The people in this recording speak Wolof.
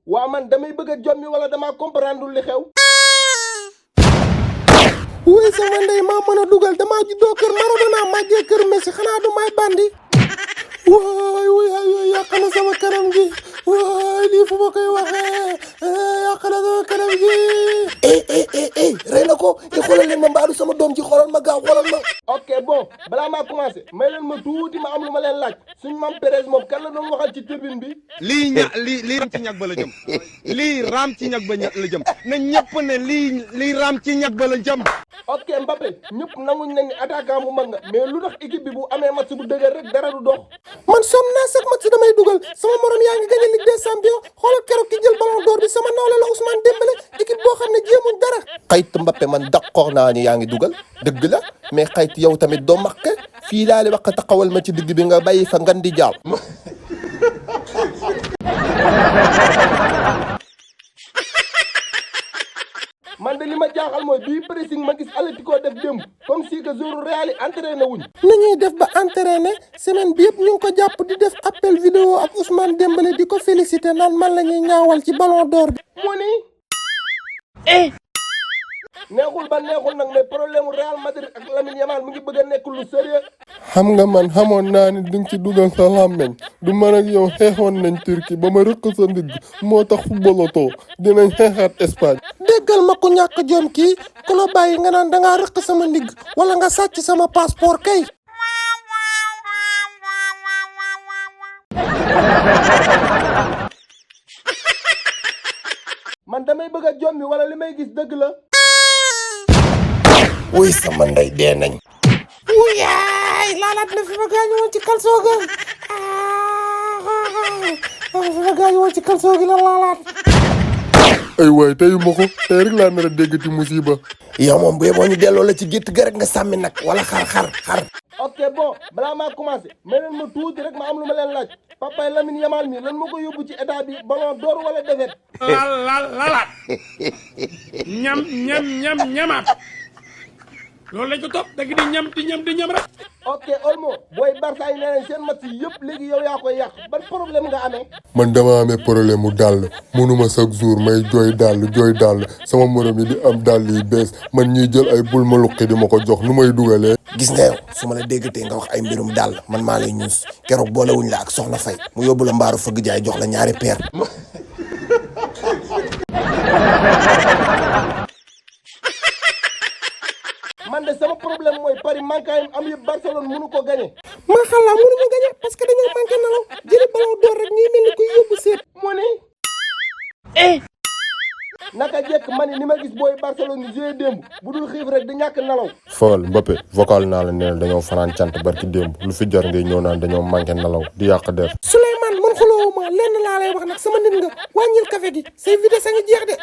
waa man damay bëgg a jommi wala damaa comprendre li xew. wuy sama ndey maa mën a dugal damaa juddoo kër Maradona màggee kër Messi xanaa du may bandi. waay waay yàq na sama kanam gi waay lii fu ma koy waxee yàq na sama kanam gi. rey na ko te xoolal leen ma mbaadu sama doom ji xoolal ma gaaw xoolal ma. ok bon balaa maa commencé may leen ma tuuti ma am lu ma leen laaj suñ mam Pérez moom kan la doon waxal ci tribune bi. lii raam ci ñag ba la jëm lii raam ci ñag ba la jëm na ñëpp ne lii raam ci ñag ba la jëm. ok Mbappé ñëpp nanguñ nañ ni attaquant bu mag nga mais lu tax équipe bi bu amee match bu dëgër rek dara du dox. man sonn naa sax match damay dugal sama morom yaa ngi gagné Ligue des Champions xoolal keroog ki jël ballon d'or bi sama nawle la Ousmane Dembélé équipe boo xam ne jéemuñ dara. xayit Mbappé man d'accord naa ni yaa ngi dugal dëgg la mais xayit yow tamit doo makk fii laa li wax taxawal ma ci digg bi nga bàyyi fa ngan di jaal. man de li ma jaaxal mooy bii pressing ma gis Atlético def démb comme si que jour Real yi entraîné wuñ. ni ñuy def ba entraîné semaine bi yëpp ñu ngi ko jàpp di def appel vidéo ak Ousmane Dembélé di ko félicité naan man la ñuy ñaawal ci ballon d'or bi. mu ni. neexul ba neexul nag mais problème mu Real Madrid ak Lamine Yamal mu ngi bëgg a nekk lu sérieux. xam nga man xamoon naa ni dinga ci dugal sa làmmeñ du man ak yow xeexoon nañ Turquie ba ma rëkk sa ndigg moo tax footballatoo dinañ xeexaat Espagne. déggal ma ko ñàkk jom kii ku la bàyyi nga naan dangaa rëkk sama ndigg wala nga sàcc sama passeport kay. man damay bëgg a jommi wala li may gis dëgg la. wuy sama ndey dee nañ. wuyaay laalaat na fi ma gaañu woon ci kalsoo ga fi ma gaañu woon ci kalsoo gi la laalaat. ay waay teyu ma ko tey rek laa nar a déggati musiba. yow moom bu yeboo ñu delloo la ci gétt ga rek nga sàmmi nag wala xar. ok bon balaa maa commencé may leen ma tuuti rek ma am lu ma leen laaj papa Lamine Yamal mi lan moo ko yóbbu ci état bi ballon d'or wala défaite. lalaat ñamaat loolu lañ ko topp da di ñam rek. ok Olmo booy Barça yi nee nañ seen match yi yëpp léegi yow yaa koy yàq ban problème nga amee. man dama amee problème mu dàll mënuma chaque jour may jooy dàll sama morom yi di am dàll yi bees man ñuy jël ay bul ma luqi di ma ko jox nu may dugalee. gis nga yow su ma la déggatee nga wax ay mbirum dàll man maa lay ñuus keroog boolewuñ la ak soxna Fay mu yóbbu la mbaaru fëgg jaay jox la ñaari peer. man de sama problème mooy Paris manqué am yëpp Barcelone mënu ko gagné. maa xalaat mënuñu gagné parce que dañoo manqué nelaw jëli ballon d'or rek ñuy mel ni kuy yóbbu seet. mu ni. naka jekk man ni ma gis booy Barcelone ni joué démb bu dul xiif rek di ñàkk nelaw. Fawal Mbappé vocal naa la ne dañoo fanaan cant barki démb lu fi jar ngay ñëw naan dañoo manqué nelaw di yàq der. Souleymane man xulóowuma lenn laa lay wax nag sama nit nga wàññil café gi say vitesse a ngi jeex de.